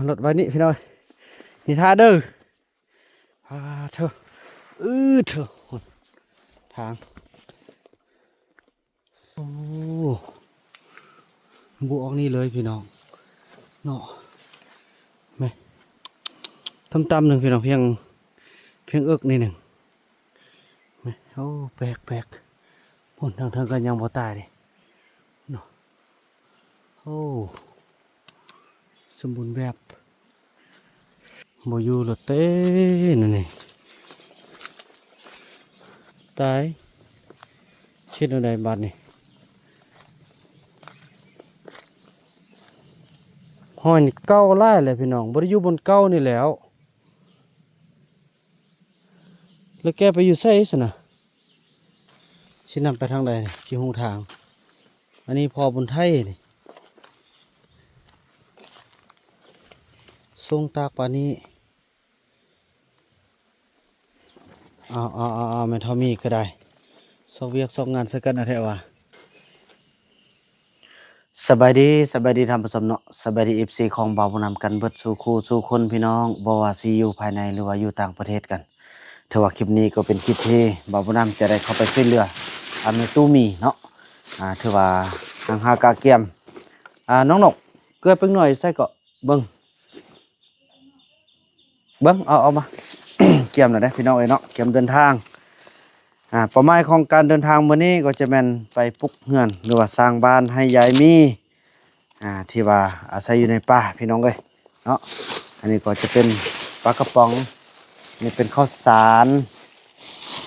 ລົດໄວ້ນີ້ພີ່ນ້ອງ ນີ້ຖ້າເດີ. ອາ ເທີ ອື ເທີ ທາງ ໂອ້ ບໍ່ອອກນີ້ເລີຍພີ່ນ້ອງເນາະ. ແມ່ນ ຕ່ຳໆໜຶ່ງພີ່ນ້ອງ ພຽງ ພຽງເອິກນີ້ໜຶ່ງ. ແມ່ນ ໂອ້ ແປກໆ ພຸ້ນທາງເທິງກໍຍັງບໍ່ຕາຍເດ້ເນາະ. ໂອ້ ສົມບູນແບບ ບໍ່ຢູ່ແລ້ວເຕ້ ນັ້ນນີ້ ຕາຍ ເຮັດແນວໃດບາດນີ້? ຫ້ອຍນີ້ເກົ່າຫຼາຍແລ້ວພີ່ນ້ອງ ບໍ່ໄດ້ຢູ່ບ່ອນເກົ່ານີ້ແລ້ວ. ແລ້ວແກໄປຢູ່ໃສຊັ້ນນະ? ຊິນຳໄປທາງໃດນີ້? ຊິຮູ້ທາງ. ອັນນີ້ພໍ່ບຸນໄທນີ້ ສົ່ງຕາກປານນີ້. ເອົາໆໆໆ ແມ່ນເທົ່າມີກໍໄດ້ ຊອກວຽກຊອກງານໃສ່ກັນເອົາແທ້ວ່າ. ສະບາຍດີ ສະບາຍດີທ່ານຜູ້ຊົມເນາະ ສະບາຍດີ ເອັຟຊີ ຂອງບ່າວບຸນນຳກັນເບິດສູ່ຄູ່ສູ່ຄົນພີ່ນ້ອງ ບໍ່ວ່າຊິຢູ່ພາຍໃນ ຫຼືວ່າຢູ່ຕ່າງປະເທດກັນ. ຖືວ່າຄລິບນີ້ກໍເປັນຄລິບທີ່ບ່າວບຸນນຳຈະໄດ້ເຂົ້າໄປຊ່ວຍເຫຼືອ ອາ ແມ່ຕູ້ໝີເນາະ ອາ ຖືວ່າຫາງຫາກະກຽມ ອາ ນ້ອງນົກ ເກືອເປັກໜ້ອຍໃສ່ເກາະ ເບິ່ງ ເບິ່ງ ເອົາ ເອົາມາ ກຽມແລ້ວເດ້ພີ່ນ້ອງເອີຍເນາະ ກຽມເດີນທາງ. ອາ ເປົ້າໝາຍຂອງການເດີນທາງມື້ນີ້ກໍຈະແມ່ນໄປປຸກເຮືອນ ຫຼືວ່າສ້າງບ້ານໃຫ້ຍາຍມີ ອາ ທີ່ວ່າອາໄສຢູ່ໃນປ່າພີ່ນ້ອງເອີຍເນາະ. ອັນນີ້ກໍຈະເປັນປາກະປ໋ອງ ນີ້ເປັນເຂົ້າສານ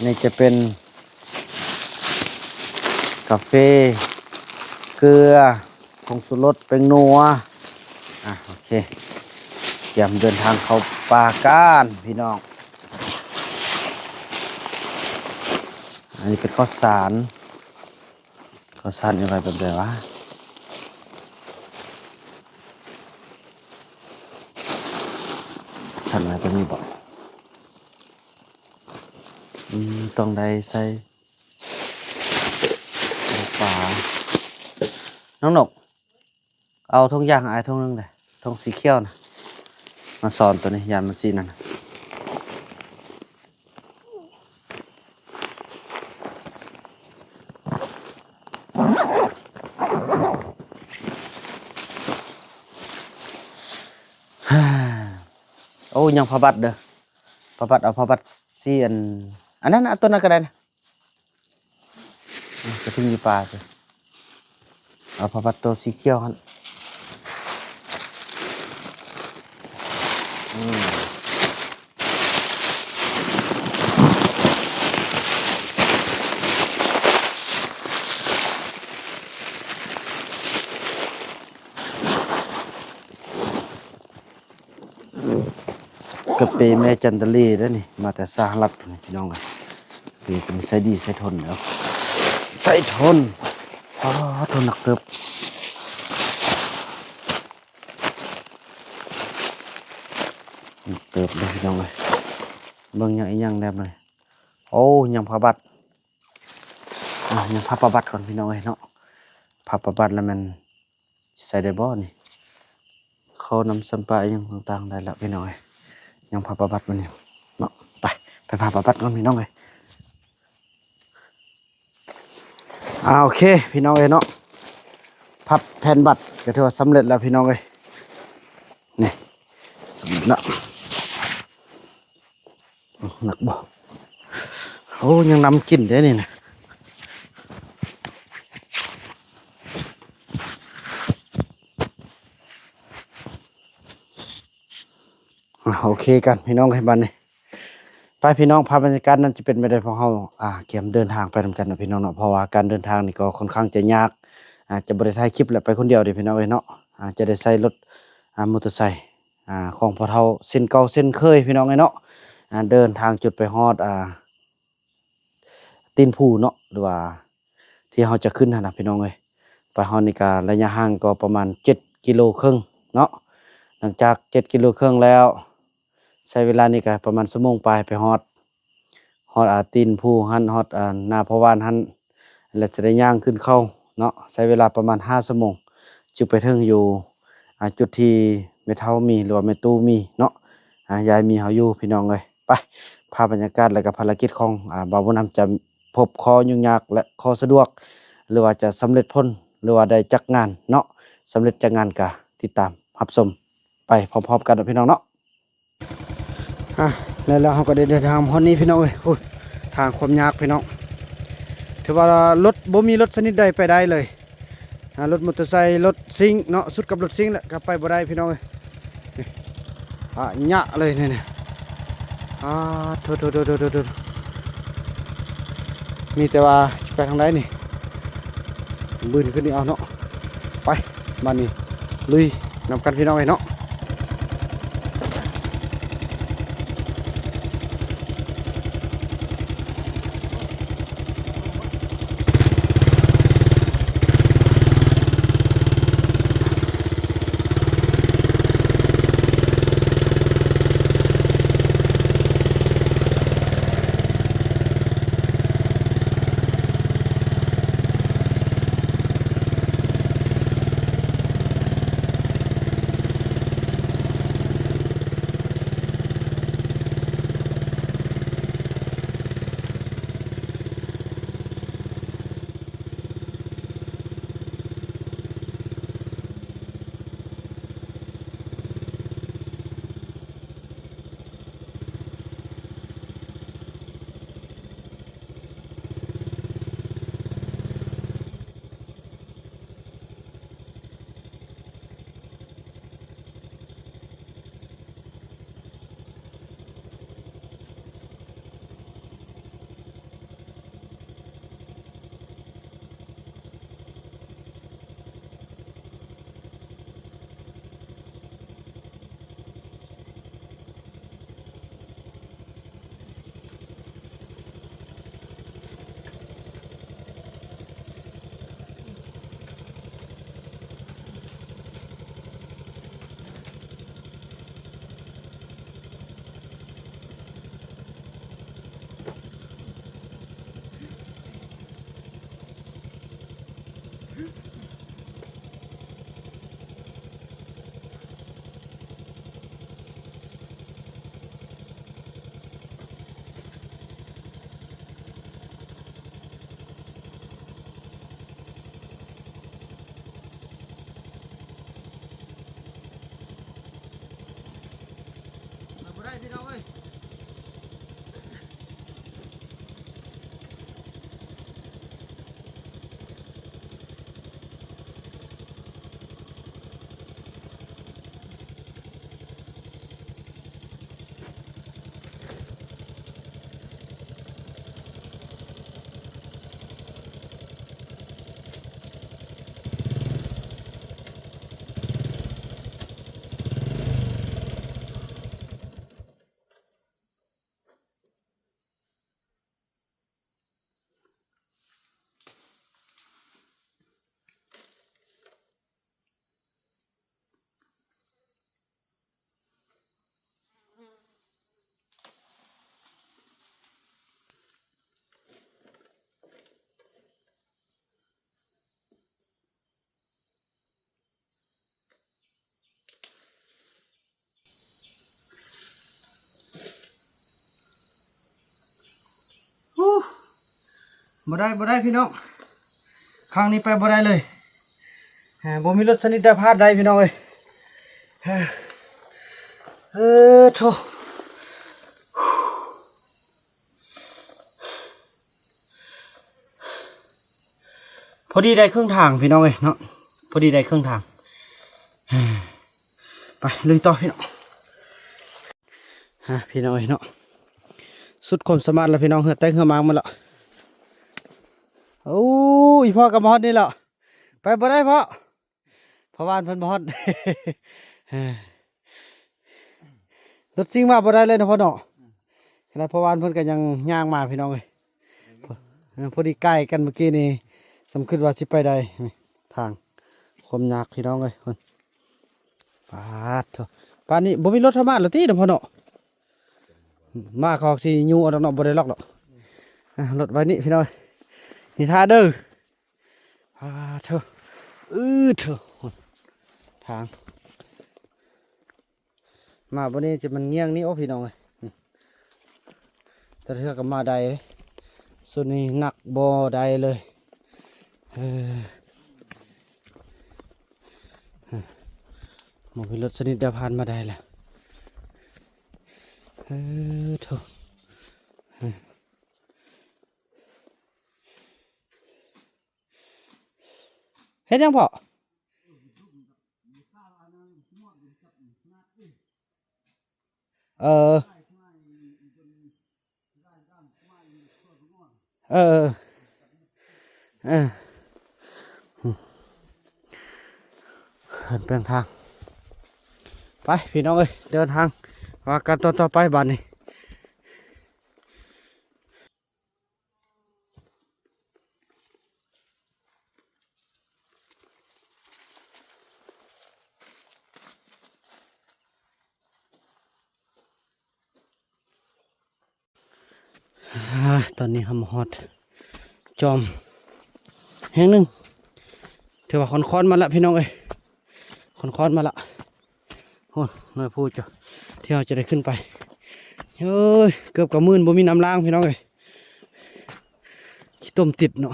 ນີ້ຈະເປັນກາເຟ ເກືອ ຜົງຊູລົດ ແປ້ງນົວ. ອາ ໂອເຄ ກຽມເດີນທາງເຂົ້າປ່າກັນພີ່ນ້ອງ. ອັນນີ້ເປັນເຂົ້າສານ ເຂົ້າສານນີ້ໄວ້ແບບໃດວະ? ສັນໄວ້ແບບນີ້ບໍ? ອືມ ຕ້ອງໄດ້ໃສ່ ເອົາປາ ນ້ອງນົກ ເອົາຖົງຢາງໃຫ້ອ້າຍຖົງໜຶ່ງເດີ້ ຖົງສີຂຽວນະ ມາສອນໂຕນີ້ ຢ້ານມັນຊິນັ້ນ. ໂອ້ ຍັງຜ້າບັດເດີ້ ຜ້າບັດ ເອົາຜ້າບັດສີອັນ ອັນນັ້ນນະ ເອົາໂຕນັ້ນກໍໄດ້ນະ. ອືມ ກະທິງຢູ່ປ່າຊິ ເອົາຜ້າບັດໂຕສີຂຽວຫັ້ນ ອືມ ກາເຟແມ່ຈັນຕະລີເດ້ນີ້ ມາແຕ່ສະຫະລັດພຸ້ນພີ່ນ້ອງເອີຍ. ເປັນໃສ່ດີໃສ່ທົນເດີ້ ໃສ່ທົນ ປາດໂທ້ ໜັກເຕີບ ໜັກເຕີບເດີ້ພີ່ນ້ອງເອີຍ. ເບິ່ງຫຍັງອີຫຍັງແນບໜ້ອຍ ໂອ້ ຍັງຜ້າບັດ. ອາ ຍັງພັບຜ້າບັດກ່ອນພີ່ນ້ອງເອີຍເນາະ ພັບຜ້າບັດແລ້ວແມ່ນໃສ່ໄດ້ບໍ່ນີ້ ເຂົ້ານຳຊຳປາອີຫຍັງຕ່າງໆໄດ້ລະພີ່ນ້ອງເອີຍ. ຍັງພັບຜ້າບັດມັນນີ້ເນາະ ໄປ ໄປພັບຜ້າບັດກ່ອນພີ່ນ້ອງເອີຍ. ອາ ໂອເຄພີ່ນ້ອງເອີຍເນາະ ພັບແຜ່ນບັດກໍຖືວ່າສຳເລັດແລ້ວພີ່ນ້ອງເອີຍ ນີ້ ສຳເລັດແລ້ວ. ອືມ ໜັກບໍ່? ໂອ້ ຍັງນຳກິນເດ້ນີ້ນະ ອາ ໂອເຄກັນພີ່ນ້ອງເອີຍ ບາດນີ້ ໄປພີ່ນ້ອງ ພາບບັນຍາກາດນັ້ນຈະເປັນແບບໃດ ພວກເຮົາ ອາ ກຽມເດີນທາງໄປນຳກັນເນາະພີ່ນ້ອງເນາະ ເພາະວ່າການເດີນທາງນີ້ກໍຄ່ອນຂ້າງຈະຍາກ ອາ ຈະບໍ່ໄດ້ຖ່າຍຄລິບ ແລະ ໄປຄົນດຽວເດ້ພີ່ນ້ອງເອີຍເນາະ ອາ ຈະໄດ້ໃຊ້ລົດ ອາ ມໍເຕີໄຊ ອາ ຂອງພໍ່ເຖົ້າເຊັ່ນເກົ່າເຊັ່ນເຄີຍພີ່ນ້ອງເອີຍເນາະ. ອາ ເດີນທາງຈົນໄປຮອດ ອາ ຕີນພູເນາະ ຫຼືວ່າທີ່ເຮົາຈະຂຶ້ນຫັ້ນນະພີ່ນ້ອງເອີຍ ໄປຮອດນີ້ກະໄລຍະຫ່າງກໍປະມານເຈັດກິໂລເຄິ່ງເນາະ. ຫຼັງຈາກເຈັດກິໂລເຄິ່ງແລ້ວ ໃຊ້ເວລານີ້ກະປະມານຊົ່ວໂມງປາຍໄປຮອດ ຮອດ ອາ ຕີນພູຫັ້ນ ຮອດ ອາ ໜ້າພໍ່ຫວ່ານຫັ້ນ ແລະ ຈະໄດ້ຍ່າງຂຶ້ນເຂົາເນາະ ໃຊ້ເວລາປະມານຫ້າຊົ່ວໂມງ ຈຶ່ງໄປເຖິງຢູ່ ອາ ຈຸດທີ່ ແມ່ເຖົ້າມີ ຫຼືວ່າແມ່ຕູ້ມີເນາະ ອາ ຍາຍມີເຮົາຢູ່ພີ່ນ້ອງເອີຍ. ໄປ ພາບບັນຍາກາດ ແລະກະພາລະກິດຂອງ ອາ ບ່າວບຸນນຳ ຈະພົບຂໍ້ຫຍຸ້ງຍາກ ແລະຂໍ້ສະດວກ ຫຼືວ່າຈະສຳເລັດຜົນ ຫຼືວ່າໄດ້ຈັກງານເນາະ ສຳເລັດຈັກງານ ກະຕິດຕາມຮັບຊົມໄປພ້ອມໆກັນເນາະພີ່ນ້ອງເນາະ. ອາ ແລ້ວ ແລ້ວເຮົາກໍໄດ້ເດີນທາງມາຮອດນີ້ພີ່ນ້ອງເອີຍ. ໂອ້ຍ ທາງຄວາມຍາກພີ່ນ້ອງ ຖືວ່າລົດ ບໍ່ມີລົດຊະນິດໃດໄປໄດ້ເລີຍ. ອາ ລົດມໍເຕີໄຊ ລົດຊິງເນາະ ສຸດກັບລົດຊິງແຫຼະ ກໍໄປບໍ່ໄດ້ພີ່ນ້ອງເອີຍ. ນີ້ ອາ ຍະເລີຍນີ້ ນີ້ ອາ ໂທ້ໆໆໆ ມີແຕ່ວ່າຊິໄປທາງໃດນີ້ ບືນຂຶ້ນນີ້ເອົາເນາະ. ໄປ ບາດນີ້ລຸຍນຳກັນພີ່ນ້ອງເອີຍເນາະ. ໂອ້ ບໍ່ໄດ້ ບໍ່ໄດ້ພີ່ນ້ອງ ຄັ້ງນີ້ໄປບໍ່ໄດ້ເລີຍ. ເອີ ບໍ່ມີລົດຊະນິດໃດຜ່ານໄດ້ພີ່ນ້ອງເອີຍ. ເອີ ເອີ ໂທ້ ພໍດີໄດ້ເຄິ່ງທາງພີ່ນ້ອງເອີຍເນາະ ພໍດີໄດ້ເຄິ່ງທາງ. ເອີ ໄປລຸຍຕໍ່ພີ່ນ້ອງ. ຮະ ພີ່ນ້ອງເອີຍເນາະ ສຸດຄວາມສາມາດແລ້ວພີ່ນ້ອງ ເຫື່ອແຕກເຫື່ອໝາກໝົດແລ້ວ. ໂອ້ ອີພໍ່ກໍມາຮອດນີ້ແລ້ວ ໄປບໍ່ໄດ້ພໍ່ ພໍ່ບ້ານເພິ່ນບໍ່ຮອດ. ລົດຊິງມາບໍ່ໄດ້ເລີຍນະພໍ່ເນາະ ຂະໜາດພໍ່ບ້ານເພິ່ນກໍຍັງຍ່າງມາພີ່ນ້ອງເອີຍ. ເອີ ພໍດີໃກ້ກັນເມື່ອກີ້ນີ້ ສ່ຳຄິດວ່າຊິໄປໄດ້. ທາງຄວາມຍາກພີ່ນ້ອງເອີຍ ປາດໂທ້ ປານນີ້ບໍ່ມີລົດເຂົ້າມາແລ້ວຕິເນາະພໍ່ເນາະ. ມາເຂົາຊິຍູ້ເອົາດອກເນາະ ບໍ່ໄດ້ລັອກດອກ. ອ່າ ລົດໄວ້ນີ້ພີ່ນ້ອງ ນີ້ຖ້າເດີ. ປາດໂທ້ ອື ໂທ້ ທາງ ມາບ່ອນນີ້ຈະມັນງ່ຽງນີ້ ໂອ້ ພີ່ນ້ອງເອີຍ ແຕ່ເທື່ອກໍມາໄດ້ເດ້. ຊຸດນີ້ໜັກບໍ່ໄດ້ເລີຍ ເອີ ບໍ່ມີລົດຊະນິດໃດຜ່ານມາໄດ້ລະ ເອີ ໂທ້. ເຮັດຫຍັງພໍ່? ເອີ ເອີ ເອີ ເພິ່ນແປງທາງ ໄປພີ່ນ້ອງເອີຍ ເດີນທາງວ່າກັນຕອນຕໍ່ໄປບາດນີ້. ອາ ຕອນນີ້ເຮົາມາຮອດຈອມແຫ່ງໜຶ່ງ ຖືວ່າຄ່ອນໆມາລະພີ່ນ້ອງເອີຍ ຄ່ອນໆມາລະ. ໂອ້ ນ້ອຍໂພດເຈົ້າ ທີ່ເຮົາຈະໄດ້ຂຶ້ນໄປ ເອີຍ ເກືອບກະມື່ນ ບໍ່ມີນ້ຳລ້າງພີ່ນ້ອງເອີຍ ຂີ້ຕົມຕິດເນາະ.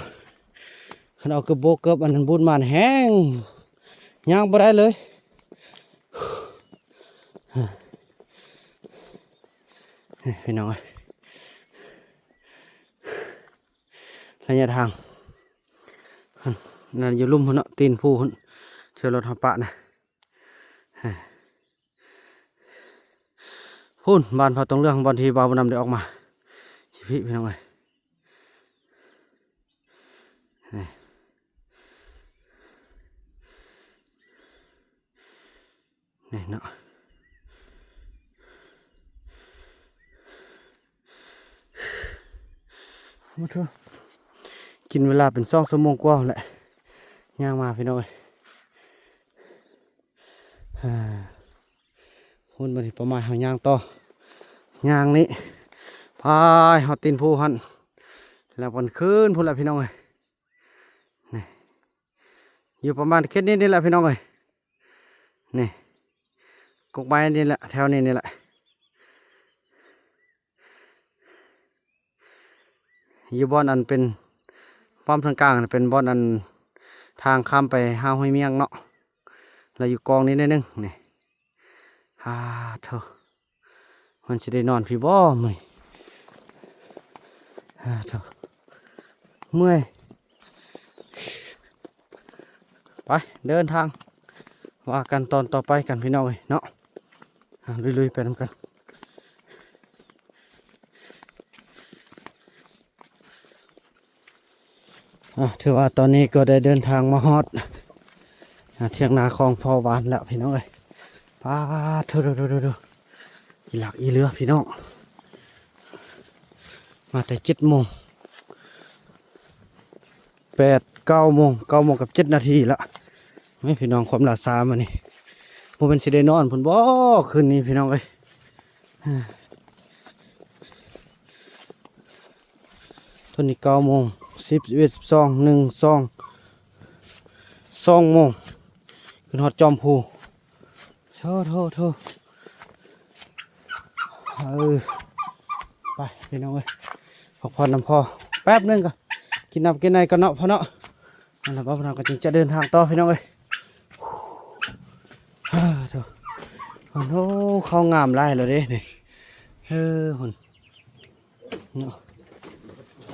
ຄັນເອົາເກີບໂບກເກີບອັນນັ້ນບູດມາແຮງ ຍ່າງບໍ່ໄດ້ເລີຍ ພີ່ນ້ອງເອີຍ ໄລຍະທາງ ນັ້ນຢູ່ລຸ່ມພຸ້ນເນາະ ຕີນພູພຸ້ນ ທີ່ລົດເຮົາປະນະ. ພຸ້ນ ບ້ານຜາຕົງເຫຼືອງ ບ່ອນທີ່ບ່າວບຸນນຳໄດ້ອອກມາ ພີ່ ພີ່ນ້ອງເອີຍ ນີ້ ນີ້ເນາະ. ໂອ້ໂທ້ ກິນເວລາເປັນສອງຊົ່ວໂມງກວ່າແຫຼະ ຍ່າງມາພີ່ນ້ອງເອີຍ. ພຸ້ນ ບັດນີ້ເປົ້າໝາຍເຮົາຍ່າງຕໍ່ ຍ່າງນີ້ ພາຍຮອດຕີນພູຫັ້ນ ແລ້ວມັນຂຶ້ນພຸ້ນແຫຼະພີ່ນ້ອງເອີຍ. ນີ້ ຢູ່ປະມານເຂດນີ້ນີ້ແຫຼະພີ່ນ້ອງເອີຍ ນີ້ ກົກໄມ້ນີ້ແຫຼະ ແຖວນີ້ນີ້ແຫຼະ ຢູ່ບ່ອນອັນເປັນປ້ອມທາງກາງ ເປັນບ່ອນອັນທາງຂ້າມໄປຫາຫ້ວຍມຽງເນາະ ແລ້ວຢູ່ກອງນີ້ໜ້ອຍໜຶ່ງ ນີ້ ອາ ໂທ້. ມັນຊິໄດ້ນອນພີ້ບໍ່ມື້ນີ້ ອາ ໂທ້ ເມື່ອຍ ໄປເດີນທາງ ວ່າກັນຕອນຕໍ່ໄປກັນພີ່ນ້ອງເອີຍເນາະ ອາ ລຸຍໆໄປນຳກັນ. ອ່າ ຖືວ່າຕອນນີ້ກໍໄດ້ເດີນທາງມາຮອດ ອ່າ ຖຽງນາຂອງພໍ່ວານແລ້ວພີ່ນ້ອງເອີຍ ປາດໂທ້ໆໆໆ ອີຫຼັກອີເຫຼືອພີ່ນ້ອງ ມາແຕ່ເຈັດໂມງ ແປດ ເກົ້າໂມງ ເກົ້າໂມງກັບເຈັດນາທີລະ ແມ່ພີ່ນ້ອງ ຄວາມລ່າຊ້າມື້ນີ້ ບໍ່ແມ່ນຊິໄດ້ນອນພຸ້ນບໍ່ ຄືນນີ້ພີ່ນ້ອງເອີຍ. ຕອນນີ້ເກົ້າໂມງ ສິບ ສິບເອັດ ສິບສອງ ໜຶ່ງ ສອງ ສອງໂມງ ຂຶ້ນຮອດຈອມພູ ໂທ້ໆໆ ເອີ ໄປພີ່ນ້ອງເອີຍ ພັກຜ່ອນນຳພໍ່ແປັບໜຶ່ງກ່ອນ ກິນນ້ຳກິນໃນກ່ອນເນາະພໍ່ເນາະ. ນັ້ນລະ ບ່າວບຸນນຳກໍຈຶ່ງຈະເດີນທາງຕໍ່ພີ່ນ້ອງເອີຍ. ໂທ້ ໂອ້ ເຂົ້າງາມຫຼາຍແລ້ວເດ້ນີ້ ເອີ ພຸ້ນເນາະ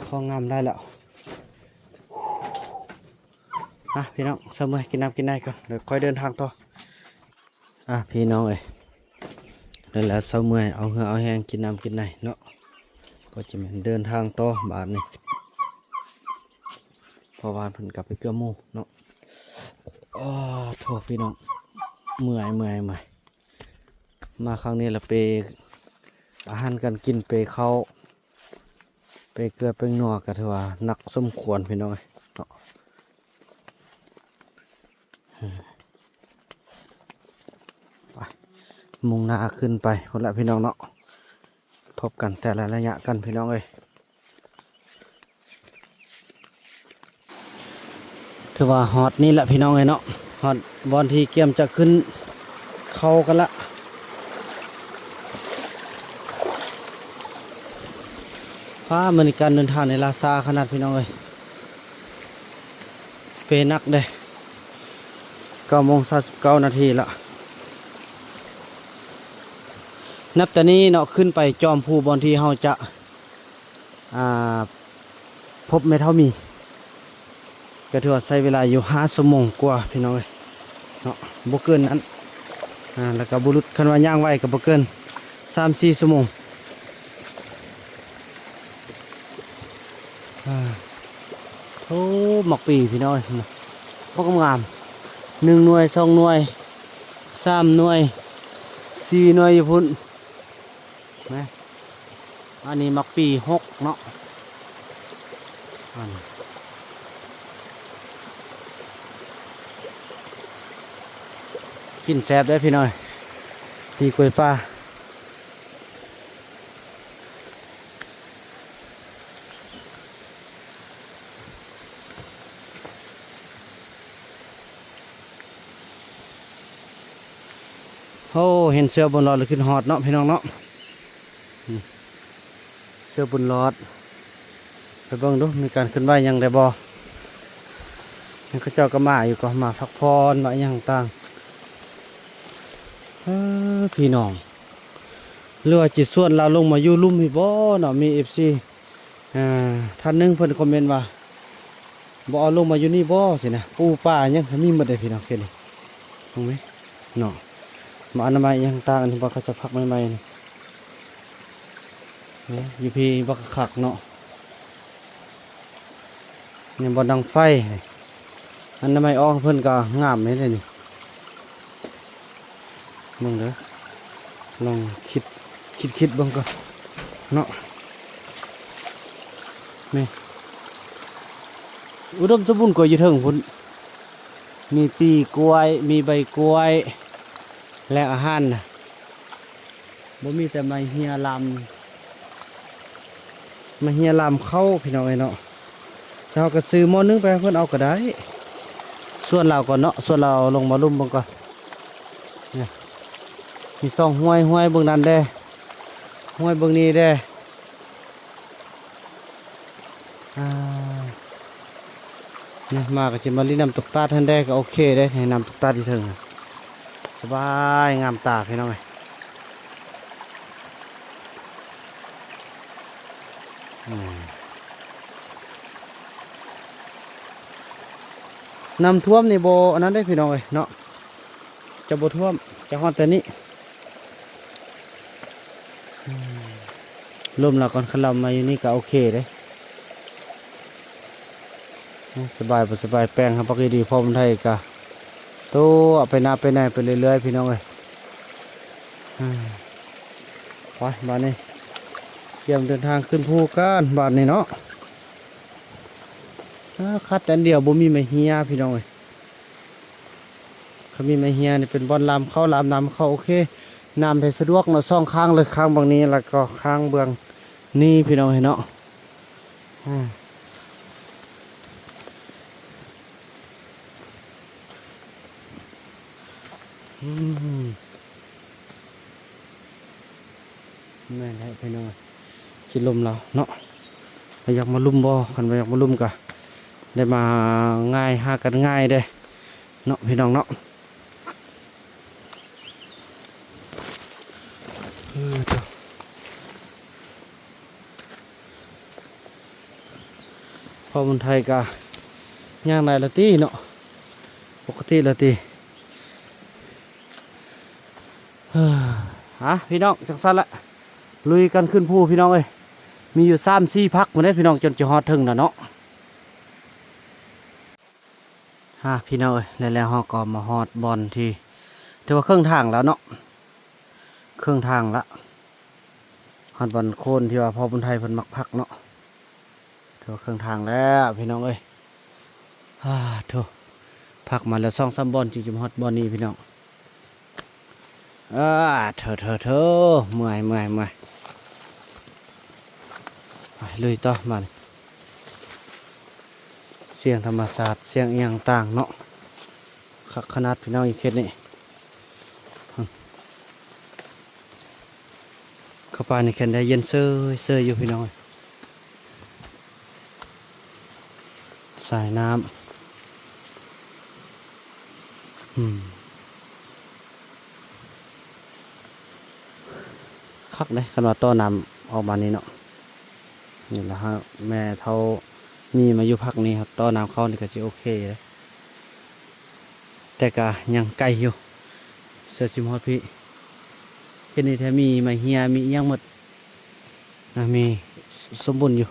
ເຂົ້າງາມຫຼາຍແລ້ວ. ມາພີ່ນ້ອງ ຊາວເມື່ອຍກິນນ້ຳກິນໃນກ່ອນ ແລ້ວຄ່ອຍເດີນທາງຕໍ່. ອ່າ ພີ່ນ້ອງເອີຍ ແລ້ວຊາວເມື່ອຍ ເອົາເຫື່ອເອົາແຮງ ກິນນ້ຳກິນໃນເນາະ ກໍຈະແມ່ນເດີນທາງຕໍ່ບາດນີ້ ເພາະວ່າເພິ່ນກັບໄປເກືອໝູ່ເນາະ. ໂອ້ ໂທ້ ພີ່ນ້ອງ ເມື່ອຍ ເມື່ອຍ ເມື່ອຍ ມາຄັ້ງນີ້ລະ ເປອາຫານການກິນ ເປເຂົ້າ ເປເກືອ ແປ້ງນົວ ກໍຖືວ່າໜັກສົມຄວນພີ່ນ້ອງເອີຍເນາະ. ໄປ ມຸ່ງໜ້າຂຶ້ນໄປພຸ້ນລະພີ່ນ້ອງເນາະ ທົບກັນແຕ່ລະໄລຍະກັນພີ່ນ້ອງເອີຍ. ຖືວ່າຮອດນີ້ລະພີ່ນ້ອງເອີຍເນາະ ຮອດບ່ອນທີ່ກຽມຈະຂຶ້ນເຂົ້າກັນລະ ຟ້າ ມື້ນີ້ການເດີນທາງນີ້ລ່າຊ້າຂະໜາດ ພີ່ນ້ອງເອີຍ ເປໜັກເດ້. ເກົ້າໂມງຊາວເກົ້ານາທີລະ ນັບແຕ່ນີ້ເນາະ ຂຶ້ນໄປຈອມພູບ່ອນທີ່ເຮົາຈະ ອ່າ ພົບແມ່ເຖົ້າໝີ ກໍຖືວ່າໃຊ້ເວລາຢູ່ຫ້າຊົ່ວໂມງກວ່າ ພີ່ນ້ອງເອີຍເນາະ ບໍ່ເກີນນັ້ນ. ອ່າ ແລ້ວກໍບໍ່ຫຼຸດ ຄັນວ່າຍ່າງໄວກໍບໍ່ເກີນສາມສີ່ຊົ່ວໂມງ. ອ່າ ໂອ້ ໝາກປີ ພີ່ນ້ອງເອີຍ ບັກງາມໆ ໜຶ່ງໜ່ວຍ ສອງໜ່ວຍ ສາມໜ່ວຍ ສີ່ໜ່ວຍຢູ່ພຸ້ນ. ນະ ອັນນີ້ໝາກປີຫົກເນາະ ອັນ ກິນແຊບເດີ້ ພີ່ນ້ອງ ປີກລ້ວຍປ່າ. ໂອ້ ເຫັນເສືອບຸນລອດແລ້ວຄິດຮອດເນາະ ພີ່ນ້ອງເນາະ ອືມ ເສືອບຸນລອດ ໄປເບິ່ງດູ ມີການເຄື່ອນໄຫວຫຍັງແດ່ບໍ່? ຍັງ ເຂົາເຈົ້າກໍມາຢູ່ ກໍມາພັກຜ່ອນ ມາຫຍັງຕ່າງ. ເອີ ພີ່ນ້ອງ ຫຼືວ່າຊິຊວນລາວລົງມາຢູ່ລຸ່ມພີ້ບໍ່ເນາະ? ມີເອັຟຊີ ອ່າ ທ່ານໜຶ່ງເພິ່ນຄອມເມັນວ່າ ບໍ່ເອົາລົງມາຢູ່ນີ້ບໍ່ ຊີ້ນະ ປູປາຫຍັງກໍມີໝົດເດ້ ພີ່ນ້ອງ ເຂດນີ້ ເຫັນໄໝເນາະ? ມາອະນາໄມອີ່ຫຍັງຕ່າງ ອັນນີ້ບ່ອນເຂົາເຈົ້າພັກໃໝ່ໆ ນີ້ ນີ້ຢູ່ພີ້ບັກຄັກເນາະ. ນີ້ບ່ອນດັງໄຟ ອະນາໄມອອກເພິ່ນກໍງາມເດ້ນີ້ ເບິ່ງເດີ ລອງຄິດ ຄິດ ຄິດເບິ່ງກ່ອນເນາະ ນີ້ ອຸດົມສົມບູນກວ່າຢູ່ເທິງພຸ້ນ ມີປີກ້ວຍ ມີໃບກ້ວຍ ແລະອາຫານນະ ບໍ່ມີແຕ່ໄມ້ເຮຍລາມ ໄມ້ເຮຍລາມເຂົ້າ ພີ່ນ້ອງເອີຍເນາະ. ເຮົາກໍຊື້ໝໍ້ໜຶ່ງໄປໃຫ້ເພິ່ນເອົາກໍໄດ້. ຊວນລາວກ່ອນເນາະ ຊວນລາວລົງມາລຸ່ມເບິ່ງກ່ອນ. ນີ້ ມີສອງຫ້ວຍ ຫ້ວຍເບິ່ງນັ້ນແດ່ ຫ້ວຍເບິ່ງນີ້ແດ່. ອ່າ ນີ້ມາກໍຊິມາຫຼິ້ນນ້ຳຕົກຕາດຫັ້ນແດ່ ກໍໂອເຄເດ້ ໃນນ້ຳຕົກຕາດຢູ່ເທິງ ສະບາຍງາມຕາພີ່ນ້ອງເອີຍ. ອືມ ນ້ຳຖ້ວມນີ້ບໍ່ອັນນັ້ນເດ້ພີ່ນ້ອງເອີຍເນາະ. ຈະບໍ່ຖ້ວມ ຈະຮອດແຕ່ນີ້. ອືມ ລົມລະກ່ອນ ຄັນລຳມາຢູ່ນີ້ກະໂອເຄເດ້. ສະບາຍບໍ່ສະບາຍ ແປງຫາບັກອີ່ດີ ພໍ້ບຸນໄທກະໂຕເອົາໄປນາໄປໃນໄປເລື້ອຍໆ ພີ່ນ້ອງເອີຍ. ອາ ໄປບາດນີ້ ກຽມເດີນທາງຂຶ້ນພູກັນບາດນີ້ເນາະ. ອາ ຂາດແຕ່ອັນດຽວ ບໍ່ມີໄມ້ເຮຍ ພີ່ນ້ອງເອີຍ. ຄັນມີໄມ້ເຮຍນີ້ເປັນບ່ອນລາມເຂົ້າ ລາມນ້ຳເຂົ້າ ໂອເຄ ນ້ຳໄດ້ສະດວກເນາະ ສອງຂ້າງເລີຍ ຂ້າງເບື້ອງນີ້ ແລ້ວກໍຂ້າງເບື້ອງນີ້ ພີ່ນ້ອງເອີຍເນາະ. ອາ ອືມ ແມ່ນແຫຼະພີ່ນ້ອງ ຊິລົມລາວເນາະ. ວ່າຢາກມາລຸ່ມບໍ່? ຄັນວ່າຢາກມາລຸ່ມກະໄດ້ມາງ່າຍ ຫາກັນງ່າຍເດ້ເນາະ ພີ່ນ້ອງເນາະ. ເອີ ໂທ້ ພໍ່ບຸນໄທກະຍ່າງໄດ້ລະຕິເນາະ ປົກກະຕິລະຕິ. ເອີ ອາ ພີ່ນ້ອງ ຈັ່ງຊັ້ນລະ ລຸຍກັນຂຶ້ນພູ ພີ່ນ້ອງເອີຍ. ມີຢູ່ສາມສີ່ພັກພຸ້ນເດ້ ພີ່ນ້ອງ ຈົນຈະຮອດເທິງນະເນາະ. ອາ ພີ່ນ້ອງເອີຍ ແລ້ວເຮົາກໍມາຮອດບ່ອນທີ່ ຖືວ່າເຄິ່ງທາງແລ້ວເນາະ ເຄິ່ງທາງລະ ຮອດບ່ອນໂຄນທີ່ວ່າພໍ່ບຸນໄທເພິ່ນມັກພັກເນາະ. ຖືວ່າເຄິ່ງທາງແລ້ວ ພີ່ນ້ອງເອີຍ. ອາ ໂທ້ ພັກມາແລ້ວສອງສາມບ່ອນ ຈຶ່ງຈະມາຮອດບ່ອນນີ້ ພີ່ນ້ອງ. ອາ ເທີ ເທີ ເທີ ເມື່ອຍ ເມື່ອຍ ເມື່ອຍ. ໄປ ລຸຍຕໍ່ບາດນີ້. ສຽງທຳມະຊາດ ສຽງອີ່ຫຍັງຕ່າງເນາະ ຄັກຂະໜາດ ພີ່ນ້ອງ ຢູ່ເຂດນີ້. ເຂົ້າປ່ານີ້ແຄນໄດ້ເຢັນເຊີຍໆ ຢູ່ ພີ່ນ້ອງເອີຍ. ສາຍນ້ຳ ອືມ ຄັກເດ້ ຄັນວ່າຕໍ່ນ້ຳອອກມານີ້ເນາະ. ນີ້ລະ ແມ່ເຖົ້າມີມາຢູ່ພັກນີ້ ຕໍ່ນ້ຳເຂົ້ານີ້ກໍຊິໂອເຄເດ້ ແຕ່ກະຍັງໄກຢູ່ ເຊື່ອຊິມາຮອດພີ້. ເຂດນີ້ແທ້ມີໄມ້ເຮຍ ມີອີ່ຫຍັງໝົດ ນະ ມີສົມບູນຢູ່.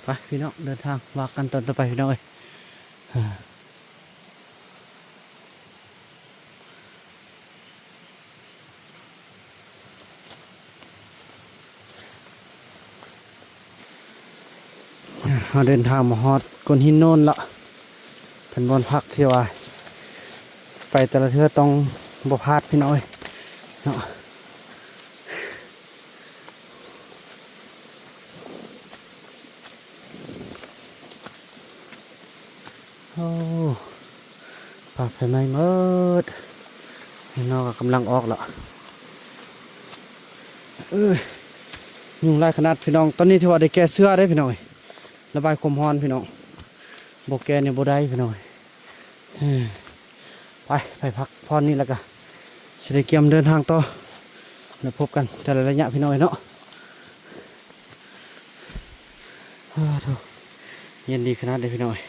ໄປພີ່ນ້ອງ ເດີນທາງວ່າກັນຕອນຕໍ່ໄປພີ່ນ້ອງເອີຍ. ເຮົາເດີນທາງມາຮອດໂກນຫີນໂນນລະ ເປັນບ່ອນພັກທີ່ວ່າໄປແຕ່ລະເທື່ອຕ້ອງບໍ່ພາດພີ່ນ້ອງເອີຍເນາະ. ໂອ້ ປ່າໄຟໄໝ້ໝົດ ເນາະ ກຳລັງອອກລະ. ເອີຍ ຍຸງຫຼາຍຂະໜາດພີ່ນ້ອງ. ຕອນນີ້ຖືວ່າໄດ້ແກ້ເສື້ອເດ້ພີ່ນ້ອງເອີຍ ລະບາຍຄວາມຮ້ອນພີ່ນ້ອງ ບໍ່ແກ້ນີ້ບໍ່ໄດ້ພີ່ນ້ອງເອີຍ. ເອີ ໄປ ໄປພັກຜ່ອນນີ້ແລ້ວກະຊິໄດ້ກຽມເດີນທາງຕໍ່ ແລ້ວພົບກັນແຕ່ລະໄລຍະພີ່ນ້ອງເອີຍເນາະ. ອ້າໂທ້ ເຢັນດີຂະໜາດເດ້ພີ່ນ້ອງເອີຍ.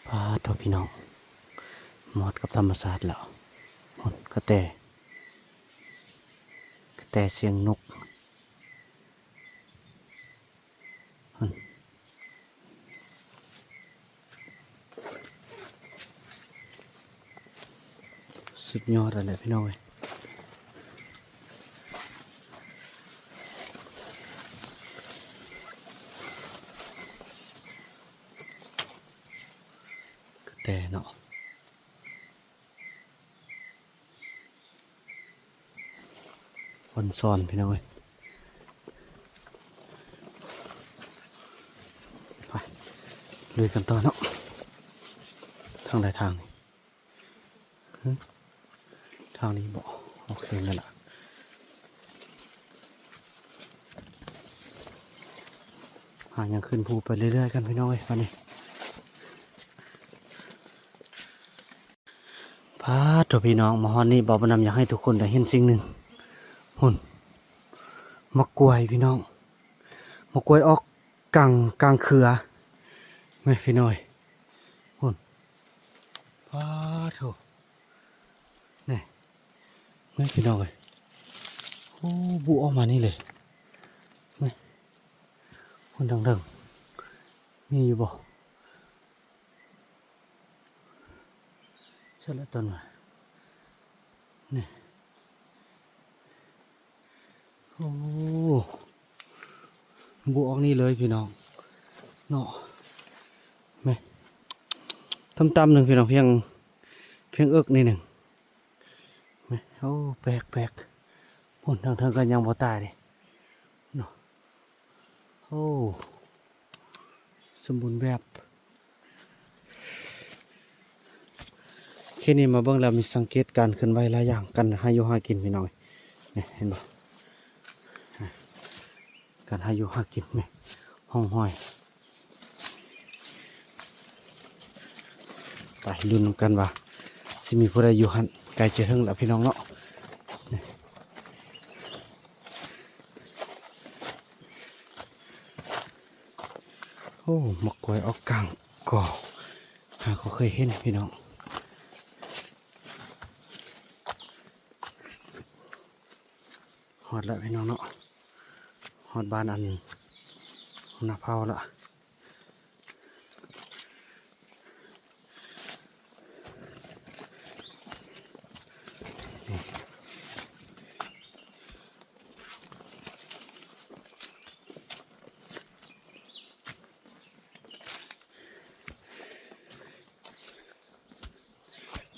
ປ້າໂທ້ພີ່ນ້ອງ ມາຮອດກັບທຳມະຊາດແລ້ວ. ພຸ້ນ ກະແຕ ກະແຕ ສຽງນົກ ຫັ້ນ ສຸດຍອດແລ້ວແຫຼະພີ່ນ້ອງເອີຍ. ກະແຕເນາະ ອ່ອນຊອນພີ່ນ້ອງເອີຍ. ໄປ ລຸຍກັນຕໍ່ເນາະ. ທາງໃດທາງນີ້? ຫຶ ທາງນີ້ບໍ? ໂອເຄ ແມ່ນລະ. ຫາຫຍັງຂຶ້ນພູໄປເລື້ອຍໆກັນພີ່ນ້ອງເອີຍ ບາດນີ້. ປາດໂທ້ ພີ່ນ້ອງ ມາຮອດນີ້ ບ່າວບຸນນຳຢາກໃຫ້ທຸກຄົນໄດ້ເຫັນສິ່ງໜຶ່ງ. ພຸ້ນ ໝາກກ້ວຍພີ່ນ້ອງ ໝາກກ້ວຍອອກກາງ ກາງເຄືອ ແມ່ນພີ່ນ້ອງເອີຍ. ພຸ້ນ ປາດໂທ້ ນີ້ ແມ່ນພີ່ນ້ອງເອີຍ. ໂອ້ ບຸອອກມານີ້ເລີຍ ແມ່ນ. ພຸ້ນທາງເທິງ ມີຢູ່ບໍ່? ໃຊ່ລະຕອນວ່າ ນີ້ ໂອ້ ບຸອອກນີ້ເລີຍພີ່ນ້ອງເນາະ. ແມ່ນ ຕ່ຳໆໜຶ່ງພີ່ນ້ອງ ພຽງ ພຽງເອິກນີ້ໜຶ່ງ. ແມ່ນ ໂອ້ ແປກໆ. ພຸ້ນທາງເທິງກໍຍັງບໍ່ຕາຍເດ້ເນາະ. ໂອ້ ສົມບູນແບບ. ເຂດນີ້ມາເບິ່ງແລ້ວມີສັງເກດການເຄື່ອນໄຫວຫຼາຍຢ່າງ ການຫາຢູ່ຫາກິນພີ່ນ້ອງ. ນີ້ເຫັນບໍ່? ການຫາຢູ່ຫາກິນ ນີ້ ຮ່ອງຮອຍ. ໄປລຸ້ນນຳກັນວ່າ ຊິມີຜູ້ໃດຢູ່ຫັ້ນ. ໃກ້ຈະເຖິງແລ້ວພີ່ນ້ອງເນາະ. ໂອ້ ໝາກກ້ວຍອອກກາງກໍ ຫາກໍເຄີຍເຫັນພີ່ນ້ອງ. ຮອດແລ້ວພີ່ນ້ອງເນາະ ຮອດບ້ານອັນຫົວໜ້າເຜົ່າລະ.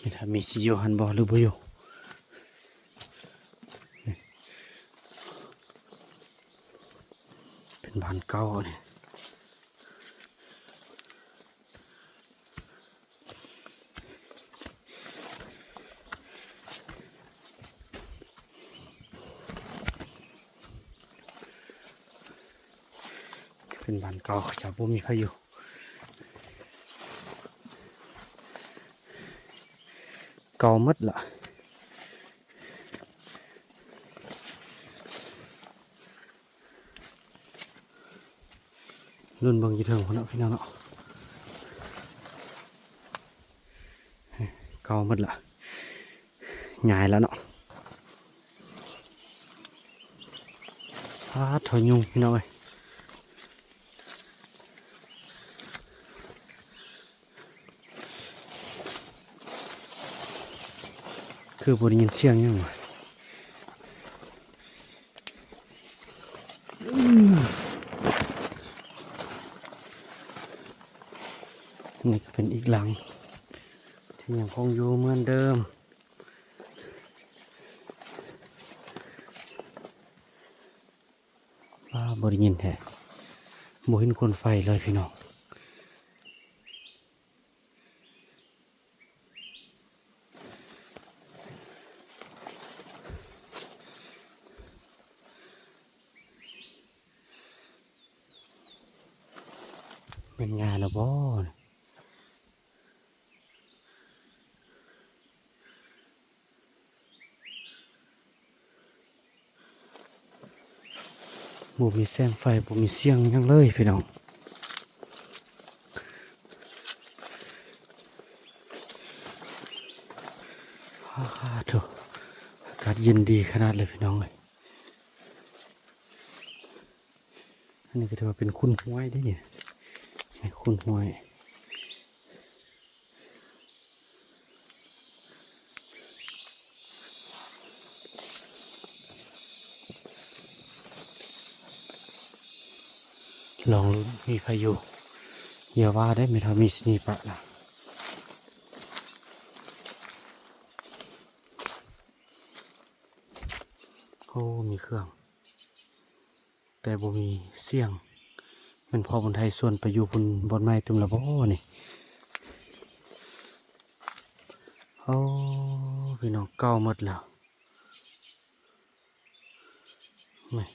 ນີ້ຖ້າມີຊິຢູ່ຫັ້ນບໍ່ ຫຼືບໍ່ຢູ່? ນີ້ ເປັນບ້ານເກົ່ານີ້. ປັນບ້ານເກົ່າ ເຂົາເຈົ້າບໍ່ມີໃຜຢູ່ ເກົ່າໝົດລະ. ລຸ້ນເບິ່ງຢູ່ເທິງພຸ້ນເນາະ ພີ່ນ້ອງເນາະ. ເກົ່າໝົດລະ ຍ້າຍລະເນາະ. ປາດ ເຖົ້າຍຸງ ພີ່ນ້ອງເອີຍ. ຄືບໍ່ໄດ້ຍິນສຽງຫຍັງວະ. ນີ້ກໍເປັນອີກຫຼັງທີ່ຍັງຄົງຢູ່ເໝືອນເດີມ. ປ້າ ບໍ່ໄດ້ຍິນແທ້ ບໍ່ເຫັນຄົນໄຟເລີຍ ພີ່ນ້ອງ. ແມ່ນຍ້າຍແລ້ວບໍ່? ບໍ່ມີແສງໄຟ ບໍ່ມີສຽງຫຍັງເລີຍ ພີ່ນ້ອງ. ອ້າໂທ້ ອາກາດເຢັນດີຂະໜາດເລີຍ ພີ່ນ້ອງເອີຍ. ອັນນີ້ກໍຖືວ່າເປັນຂຸນຫ້ວຍເດ້ນີ້ ນີ້ຂຸນຫ້ວຍ. ລອງລຸ້ນ ມີໃຜຢູ່? ຢ່າວ່າໄດ້ ແມ່ເຖົ້າມີຊິໜີປະລະ. ໂອ້ ມີເຄື່ອງ ແຕ່ບໍ່ມີສຽງ. ແມ່ນພໍ່ບຸນໄທຊວນໄປຢູ່ພຸ້ນບ່ອນໃໝ່ຕື່ມລະບໍ່ນີ້? ໂອ້ ພີ່ນ້ອງ ເກົ່າໝົດແລ້ວ. ແມ່ນ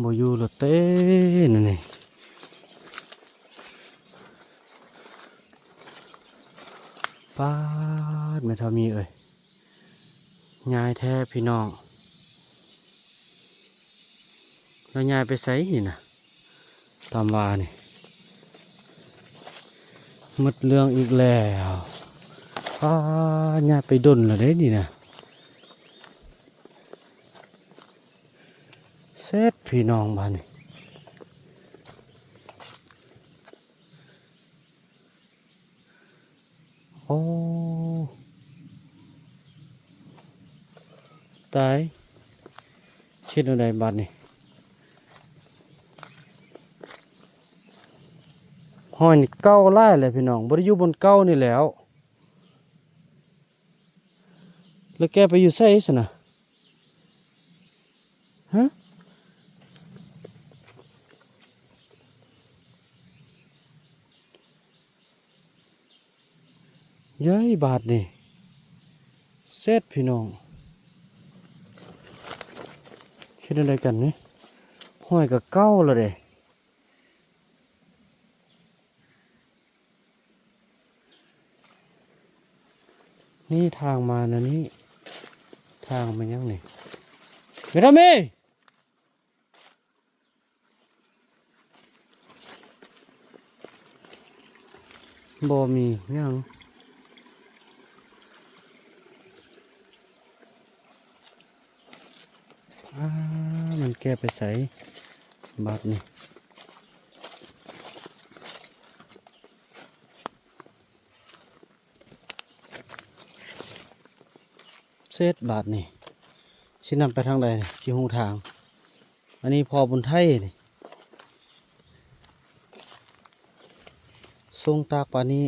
ບໍ່ຢູ່ແລ້ວເຕ້ ນັ້ນນີ້. ປາດ ແມ່ເຖົ້າມີເອີຍ ຍ້າຍແທ້ພີ່ນ້ອງ. ແລ້ວຍ້າຍໄປໃສນີ້ນະ? ຕາມວ່ານີ້ ໝົດເລື່ອງອີກແລ້ວ. ປາດ ຍ້າຍໄປດົນແລ້ວເດ້ນີ້ນະ. ເສັດພີ່ນ້ອງບາດນີ້. ໂອ້ ຕາຍ ເຮັດແນວໃດບາດນີ້? ຫ້ອຍນີ້ເກົ່າຫຼາຍແລ້ວພີ່ນ້ອງ ບໍ່ໄດ້ຢູ່ບ່ອນເກົ່ານີ້ແລ້ວ. ແລ້ວແກໄປຢູ່ໃສຊັ້ນນະ? ຮະ? ເຢ້ຍ ບາດນີ້ ເສັດພີ່ນ້ອງ ເຮັດແນວໃດກັນນີ້? ຫ້ອຍກໍເກົ່າແລ້ວເດ້. ນີ້ທາງມາແນວນີ້ ທາງມາຫຍັງນີ້? ແມ່ເຖົ້າມີ ບໍ່ມີຫຍັງ. ອ້າ ມັນແກໄປໃສບາດນີ້? ເສັດບາດນີ້ ຊິນຳໄປທາງໃດນີ້? ຊິຮູ້ທາງ. ອັນນີ້ພໍ່ບຸນໄທນີ້ ສົ່ງຕາກປານນີ້.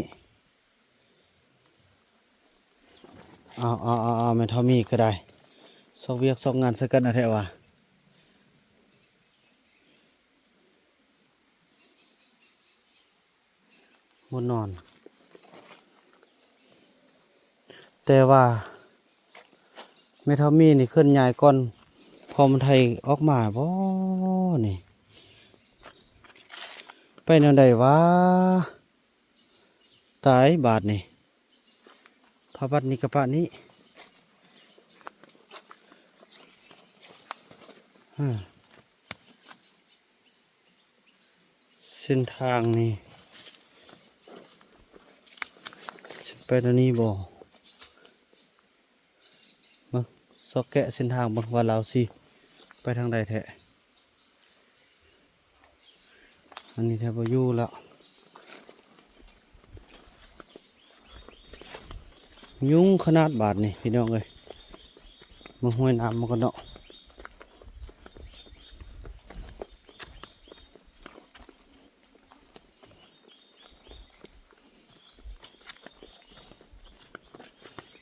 ເອົາ ເອົາ ເອົາ ເອົາ ແມ່ເຖົ້າມີກໍໄດ້ ຊອກວຽກຊອກງານໃສ່ກັນເອົາແທ້ວ່າ. ບໍ່ນອນ ແຕ່ວ່າແມ່ເຖົ້າມີນີ້ເຄື່ອນຍ້າຍກ່ອນ ພໍ່ບຸນໄທອອກມາບໍ່ນີ້? ໄປແນວໃດຫວາ? ຕາຍບາດນີ້ ພາບັດນີ້ກະປະນີ້ ອາ ເສັ້ນທາງນີ້ ຊິໄປແນວນີ້ບໍ່? ເບິ່ງ ຊອກແກະເສັ້ນທາງເບິ່ງວ່າລາວຊິໄປທາງໃດແທ້. ອັນນີ້ແທບບໍ່ຢູ່ແລ້ວ ຍຸງຂະໜາດບາດນີ້ພີ່ນ້ອງເອີຍ. ມາຫ້ວຍນ້ຳມັນກ່ອນເນາະ.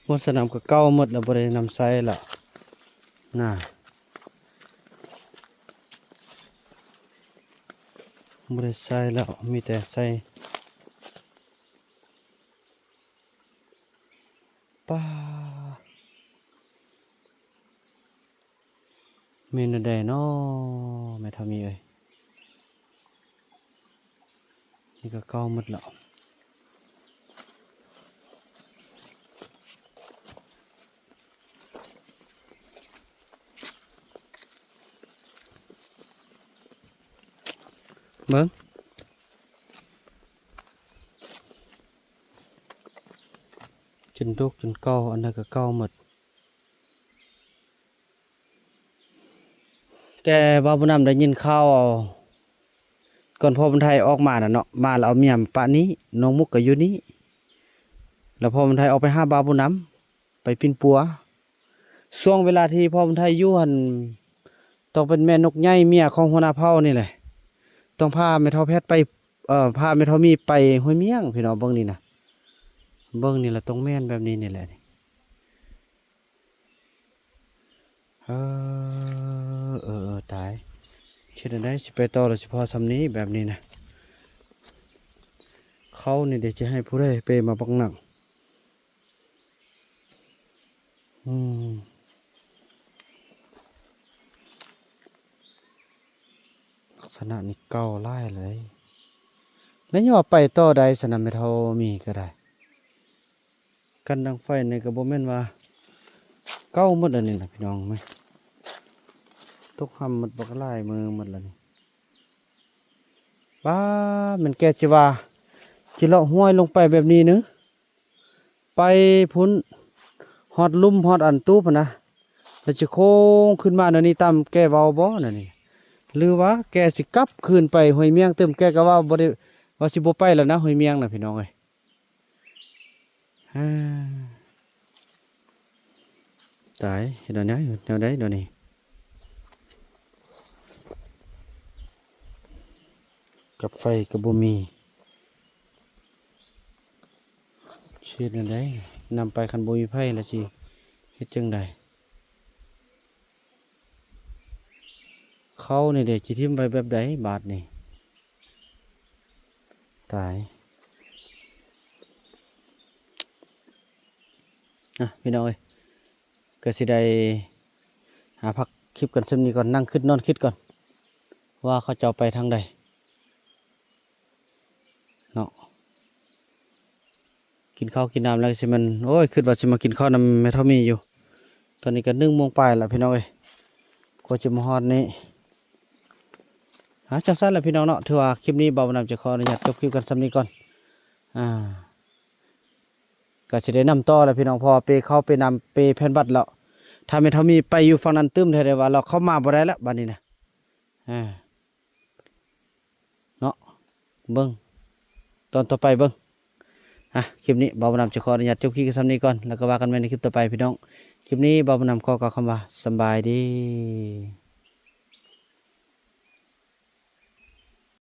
ຫົວສະໜາມກະເກົ່າໝົດແລ້ວ ບໍ່ໄດ້ນຳໃຊ້ລະນະ ບໍ່ໄດ້ໃຊ້ແລ້ວ ມີແຕ່ໃສ່ ປາ ແມ່ນແນວໃດນໍ ແມ່ເຖົ້າມີເອີຍ? ນີ້ກະເກົ່າໝົດແລ້ວ ເບິ່ງ ຈົນດົກຈົນເກົ່າ ອັນໃດກະເກົ່າໝົດ. ແຕ່ບ່າວບຸນນຳໄດ້ຍິນຂ່າວ ກ່ອນພໍ່ບຸນໄທອອກມານະເນາະ ມາແລ້ວເອົາເມຍມາປະນີ້ ນ້ອງມຸກກະຢູ່ນີ້ ແລ້ວພໍ່ບຸນໄທອອກໄປຫາບ່າວບຸນນຳ ໄປປິ່ນປົວ. ຊ່ວງເວລາທີ່ພໍ່ບຸນໄທຢູ່ຫັ້ນ ຕ້ອງເປັນແມ່ນົກໃຫຍ່ ເມຍຂອງຫົວໜ້າເຜົ່ານີ້ແຫຼະ ຕ້ອງພາແມ່ເຖົ້າແພັດໄປ ເອີ ພາແມ່ເຖົ້າມີໄປຫ້ວຍມ້ຽງ ພີ່ນ້ອງ. ເບິ່ງນີ້ນະ ເບິ່ງນີ້ລະ ຕ້ອງແມ່ນແບບນີ້ນີ້ແຫຼະນີ້. ເອີ ເອີ ເອີ ຕາຍ ຊິເຮັດແນວໃດ ຊິໄປຕໍ່ລະ ຊິພໍສ່ຳນີ້ ແບບນີ້ນະ. ເຂົານີ້ເດ ຊິໃຫ້ຜູ້ໃດເປມາບັກໜັກ. ອືມ ລັກສະນະນີ້ເກົ່າຫຼາຍເລີຍ ແລ້ວຍັງວ່າໄປຕໍ່ໄດ້ຊັ້ນນະ ແມ່ເຖົ້າມີກະໄດ້. ກັນດັງໄຟນີ້ກະບໍ່ແມ່ນວ່າເກົ່າໝົດແລ້ວນີ້ນະ ພີ່ນ້ອງເອີຍ. ຕົກຮ່ຳໝົດບັກຫຼາຍມື້ໝົດແລ້ວນີ້. ປ້າ ແມ່ນແກຊິວ່າ ຊິເລາະຫ້ວຍລົງໄປແບບນີ້ເນີ ໄປພຸ້ນ ຮອດລຸ່ມ ຮອດອັນຕູບຫັ້ນນະ ແລ້ວຊິໂຄ້ງຂຶ້ນມາແນວນີ້ຕາມແກເວົ້າບໍ່ແນວນີ້ ຫຼືວ່າແກຊິກັບຄືນໄປຫ້ວຍມ້ຽງຕື່ມ? ແກກະວ່າບໍ່ໄດ້ ວ່າຊິບໍ່ໄປແລ້ວນະ ຫ້ວຍມ້ຽງນະ ພີ່ນ້ອງເອີຍ. ຕາຍ ເຮັດແນວໃດ ແນວໃດດຽວນີ້ ກັບໄຟກະບໍ່ມີ ຊິເຮັດແນວໃດ ນຳໄປ ຄັນບໍ່ມີໃຜລະຊິເຮັດຈັ່ງໃດ? ເຂົານີ້ເດ ຊິຖິ້ມໄວ້ແບບໃດບາດນີ້? ຕາຍ ອ່ະ ພີ່ນ້ອງເອີຍ ກະຊິໄດ້ຫາພັກຄລິບກັນສ່ຳນີ້ກ່ອນ ນັ່ງຄຶດນອນຄຶດກ່ອນ ວ່າເຂົາເຈົ້າໄປທາງໃດເນາະ. ກິນເຂົ້າກິນນ້ຳແລ້ວກະຊິແມ່ນ ໂອ້ຍ ຄຶດວ່າຊິມາກິນເຂົ້ານຳແມ່ເຖົ້າມີຢູ່. ຕອນນີ້ກະໜຶ່ງໂມງປາຍລະ ພີ່ນ້ອງເອີຍ ກວ່າຊິມາຮອດນີ້. ອ່າ ຈັ່ງຊັ້ນລະ ພີ່ນ້ອງເນາະ ຖືວ່າຄລິບນີ້ບ່າວບຸນນຳຈະຂໍອະນຸຍາດຈົບຄລິບກັນສ່ຳນີ້ກ່ອນ. ອ່າ ກະຊິໄດ້ນຳຕໍ່ລະ ພີ່ນ້ອງ ເພາະວ່າເປເຂົ້າເປນ້ຳ ເປແຜ່ນບັດແລ້ວ. ຖ້າແມ່ເຖົ້າມີໄປຢູ່ຝັ່ງນັ້ນຕື່ມແທ້ ແຕ່ວ່າລາວເຂົ້າມາບໍ່ໄດ້ລະບາດນີ້ນະ. ອ່າ ເນາະ ເບິ່ງຕອນຕໍ່ໄປເບິ່ງ. ອ່ະ ຄລິບນີ້ບ່າວບຸນນຳຈະຂໍອະນຸຍາດຈົບຄລິບກັນສ່ຳນີ້ກ່ອນ ແລ້ວກະວ່າກັນໃໝ່ໃນຄລິບຕໍ່ໄປ ພີ່ນ້ອງ. ຄລິບນີ້ບ່າວບຸນນຳຂໍກ່າວຄຳວ່າ ສະບາຍດີ.